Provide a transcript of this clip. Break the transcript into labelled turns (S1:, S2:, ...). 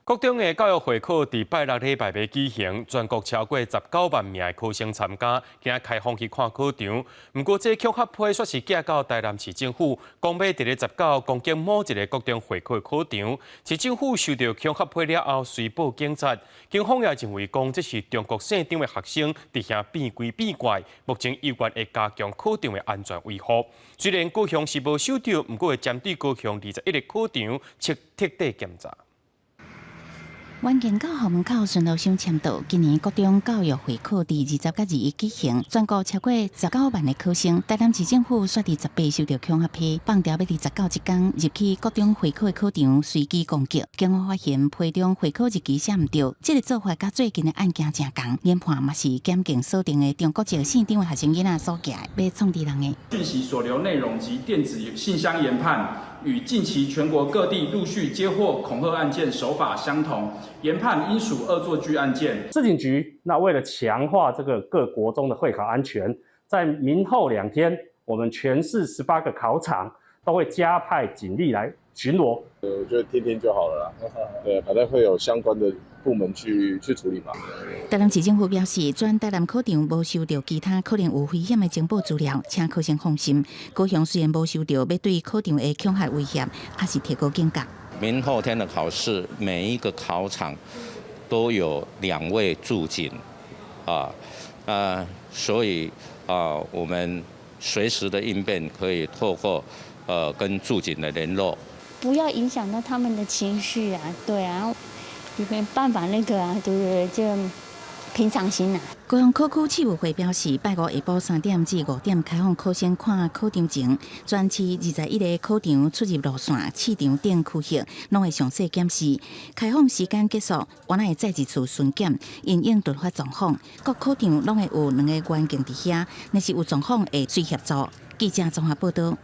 S1: 國中的教育會考佇拜六禮拜欲舉行，全國超過19萬名的考生參加，今仔開放去看考場。毋過，這恐嚇批煞是寄到台南市政府，講欲佇咧十九攻擊某一個國中會考的考場。市政府收到恐嚇批了後，隨報警察。警方也認為講這是中國姓張的學生佇遐變鬼變怪，目前猶原會加強考場的安全維護。雖然高雄是無收到，毋過會針對高雄21個考場徹徹底檢查。
S2: 員工到校門口巡邏箱簽到。今年國中教育會考佇20佮21舉行，全國超過十九萬个考生。台南市政府煞佇18收到恐嚇批，放調欲佇十九這工入去國中會考的考場隨機攻擊。警方發現批中會考日期寫毋對，這个做法佮最近的案件誠仝，研判嘛是檢警鎖定的中國籍姓張的學生囡仔所寄的，欲創治人的。
S3: 訊息所留內容及電子信箱研判，與近期全國各地陸續接獲恐嚇案件手法相同，研判應屬惡作劇案件。
S4: 市警局那為了強化這個各國中的會考安全，在明後2天，我們全市18個考場都會加派警力來巡邏。
S5: 我覺得聽聽就好了啦，對，反正會有相關的部門去處理嘛。
S2: 台南市政府表示，全台南考場無收到其他可能有危險的情報資料，請考生放心。高雄雖然無收到欲對考場的恐嚇威脅，還是提高警覺。
S6: 明後天的考試，每一個考場都有兩位駐警，啊，所以啊，我們隨時的應變可以透過跟駐警的聯絡。
S7: 不要影響到他們的情緒啊，對啊，沒辦法那個啊，對不對？就平常心啊。
S2: 高雄考區試務會表示，拜五下晡3點至5點開放考生看考場前，全市21個考場出入路線、試場等區域，攏會詳細檢視。開放時間結束，猶會再一次巡檢，因應突發狀況，各考場攏會有兩個員警佇遐，若是有狀況會隨協助。記者綜合報道。